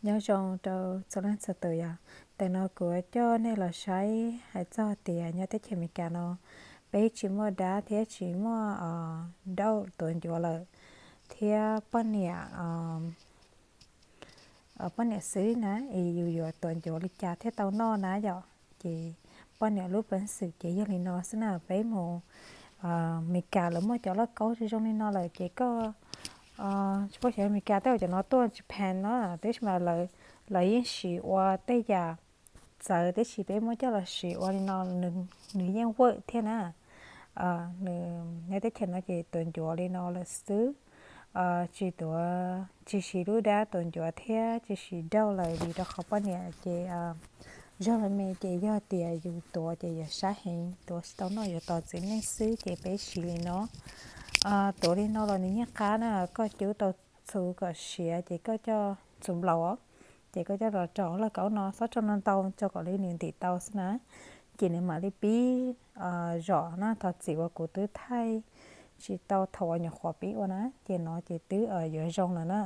Nyob zoo rau txhua leej txhua tus yom. Ntawm no kuv coj nej los saib hais txog tias nyob teb chaws Amelikas no peb tsis muaj dab thiab tsis muaj dauj tuav ncuav lawm, thiab poj niam poj niam xwb na es yus yuav tuav ncuav li cas thiaj tau noj na yom. Ces poj niam lub peev xwm ces yog li no xwb na. Peb mus Amelikas lawv muaj cov lauj kaub zoo zoo li no lawm ces koj tsis paub xyov Amelikas tej zaum cov no tuaj Japan no, tab sis mas lawv yeej siv ua tej yam txawv, tab sis peb muab coj los siv ua li no nws yeej work thiab na. Nws nyob teb chaws no ces tuav ncuav li no lawm xwb. Tsis tuav, tsis siv lub dab tuav ncuav thiab tsis siv dauj lawm vim rau qhov poj niam ces zog lawm me ces yog tias yus tuav ces yuav sab heev, tuav tsis tau noj yuav tos txiv neej xwb ces peb siv li no. Tuav li no los nws yeej qab na, koj cub tau txhuv kom siav ces koj coj txhuv nplaum os, ces koj coj los rau lauj kaub no, txhob rau ntau ntau, rau kom li nws ntim tau xwb na. Ces nws mam li pib zom na. Thov txim uas kuv twb thaij tsis tau thaum uas nyuam qhuav pib ua na, ces no ces twb yuav zoo lawm na.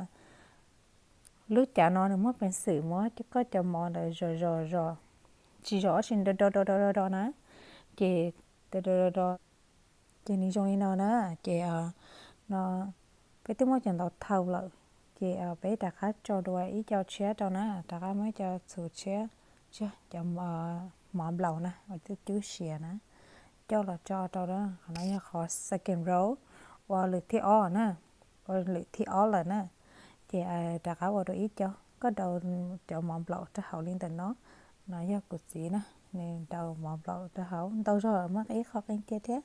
Lub cav no nws muaj peev xwm muab koj cov mov ntawd zom zom zom, tsis zom, tsis do do do do do do na, ces do do do do, ces nws zoo li no na. Ces no peb twb muab cov ntau thau lawm, ces peb rov qab tso dua ib co tshiab rau na, rov qab muab ib co txhuv tshiab, cov mov nplaum na uas twb cub siav na, coj los tso rau. Qhov no yog qhov second round, ua lwm thib ob na, ua lwm thib ob lawm na. Ces rov qab ua dua ib co, koj daus cov mov nplaum rau hauv li ntawm no. No yog kuv txiv na, nws daus mov nplaum rau hauv ntau zog, muaj ib qho qee kiag thiab.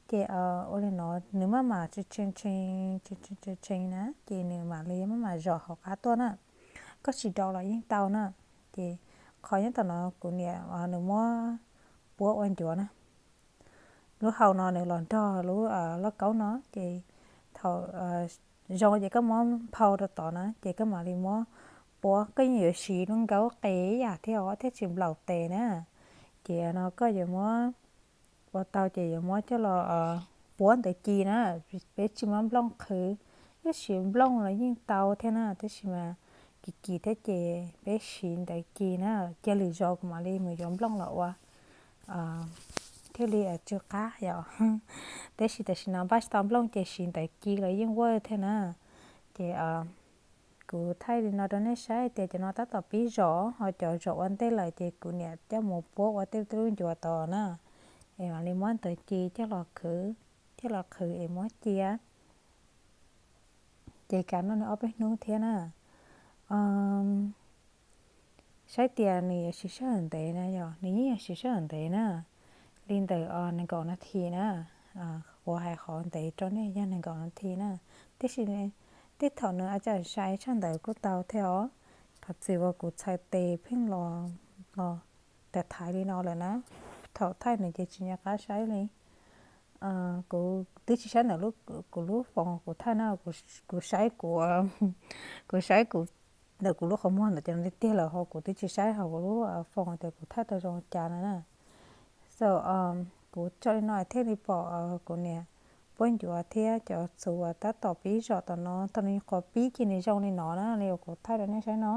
Ces ua li no nws maj mam tshee tshee tshee tshee na, ces nws mam li maj mam zom hauv qab tuaj na. Koj tsis do los yeej tau na. Ces qhov nyob tom no kuv niam nws muab puab ua ncuav na. Lub hau no nws los nrog lub lauj kaub no, ces thaum zoo ces koj muab nphau rau tod na, ces koj mam li muab puab. Koj yeej yuav siv lub nkaub qe ib yam thiab os, thiaj tsis nplaum tes na. Ces no koj yuav muab ua tau ces yuav muab coj los puab ntawd ci na. Peb tsis muab nplooj qhwv, tab sis nplooj los yeej tau thiab na, tab sis mas kim kim thiab ces peb siv ntawd ci na. Cia lwm zaus kuv mam li mus yuav nplooj los ua thiaj li tsw qab yom. Tab sis tam sim no npaj tsis tau nplooj ces siv ntawd ci los yeej ua thiab na. Ces kuv thaij li no rau nej saib tias cov no tab tom pib zom, ho cov zom ua ntej lawm ces kuv niam coj mus puab ua tej lub ncuav tod na. Es mam li muab ntawd ci coj los qhwv, coj los qhwv es muab cia. Ces kav noj nws ob peb hnub thiab na. Saib tias nws yuav siv sij hawm ntev na, yog nws yeej yuav siv sij hawm ntev na, li ntawm nees nkaum nas this na. Kuv hais qhov ntev rau nej yog nees nkaum nas this na. Tab sis tej thaum nws a tsam sai tshaj ntawd kuj tau thiab os. Thov txim uas kuv txhais tes pheej los los thaiv li no lawm na. Thaum thaij nws ces tsis nco qab saib li. Kuv twb tsis saib ntawm kuv lub foos kuv thaij na, kuv saib kuv, kuv saib kuv ntawm kuv lub qhov muag ntawm cov no tiag tiag lawm, ho kuv twb tsis saib hauv kuv lub foos tias kuv thaij tau zoo cas no na. So kuv tso li no thiaj li pom kuv niam puab ncuav thiab cov txhuv uas tab tom pib zom tom no, thaum nws nyuam qhuav pib ces nws zoo li no na, li uas kuv thaij rau nej saib no.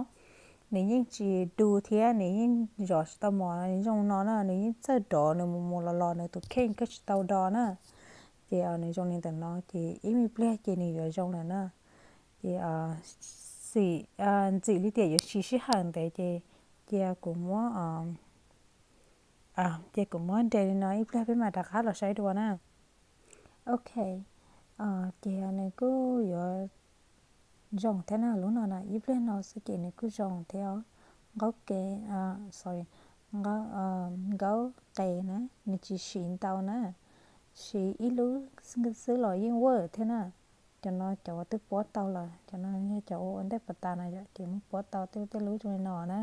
Nws yeej tsis du thiab nws yeej zom tsis tau mov zoo no na, nws yeej txawj dov, nws mus mus los los nws tus kheej kawg tsis tau do na. Ces nws zoo li ntawm no ces ib me pliag ces nws yuav zoo lawm na. Ces xim, ntxim li tias yuav siv sij hawm ntev ces cia kuv muab, cia kuv muab nres li no ib pliag peb mam rov qab los saib dua na. Ok, ces nws kuj yuav zoo thiab na, lub no na ib pliag no xwb ces nws kuj zoo thiab os. Nkaub ke, sorry, nkaub qe na, nws tsis siv ntau na, siv ib lub xwb los yeej ua thiab na. Cov no cov uas twb puab tau lawm, cov no yog cov ua ua ntej puas tas na yom, ces muab puab tau tej lub zoo li no na.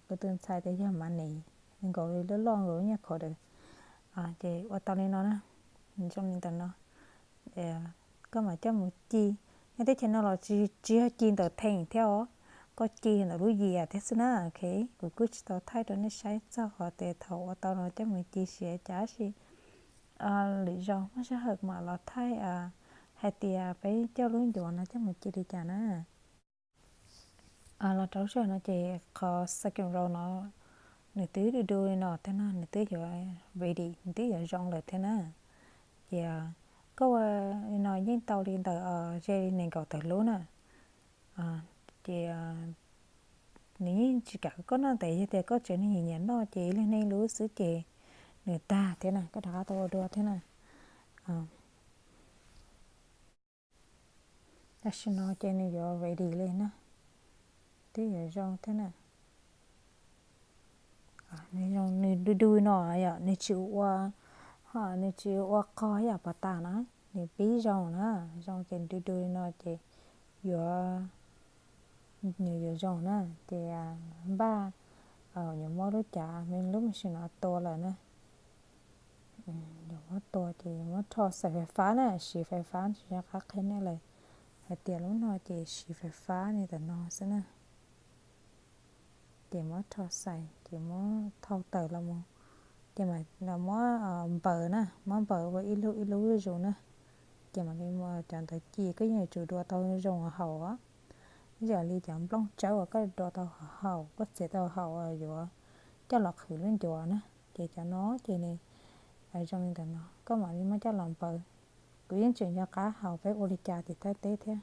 Kuv tus ntxhais tias yog mav nev, nkaus li loj loj nkaus lub nyuag khav daws. Ces ua tau li no na, zoo li ntawm no. Koj mam coj mus ci, nyob teb chaws no los tsis yog ci ntawm theem thiab os, koj ci ntawm lub yias thiab xwb na. Ok, kuv kuj tsis tau thaij rau nej saib txog qhov tias thaum ua tau no coj mus ci siav cas, tab sis lwm zaus muaj sij hawm mam los thaij hais tias peb coj lub ncuav no coj mus ci li cas na. Los rau lub sij hawm no ces qhov second row no nws twb du du li no thiab na, nws twb yuav ready, nws twb yuav zoo lawm thiab na. Ces koj ua li no yeej tau li ntawm ze li nees nkaum tawm lub na. Ces nws yeej tsis kam koj noj ntev, yog tias koj tsev neeg nyiam noj ces ib leeg noj ib lub xwb ces nws tag thiab na, koj rov qab tau ua dua thiab na. Tam sim no ces nws yuav ready li na, twb yuav zoo thiab na. Nws du du no yom, nws tsis ua, nws tsis ua qog yam pas tas na, nws pib zoo na, zoo ces du du li no ces yuav, nws yuav zoo na. Ces npaj, yuav muab lub cav, lub machine no tua lawm na. Yuav muab tua ces yuav muab rho xaim fais fab na, siv fais fab, tsis nco qab qhia nej lawm hais tias lub no ces siv fais fab li ntawm no xwb na. Ces muab rho xaim ces muab thau tawm los mus, ces mam muab npaws na, muab npaws ua ib lub ib lub zuj zus na. Ces mam li muab cov ntawd ci, koj yeej yuav tsum dua tau zoo haum os. Ib yam li cov nplooj tsawb uas koj dua tau haum, koj txiav tau haum yuav coj los qhwv lub ncuav na. Ces cov no ces nws zoo li ntawm no, koj mam li muab coj los npaws. Kuv yeej tseem nco qab hais peb ua li cas tim Thaib teb thiab.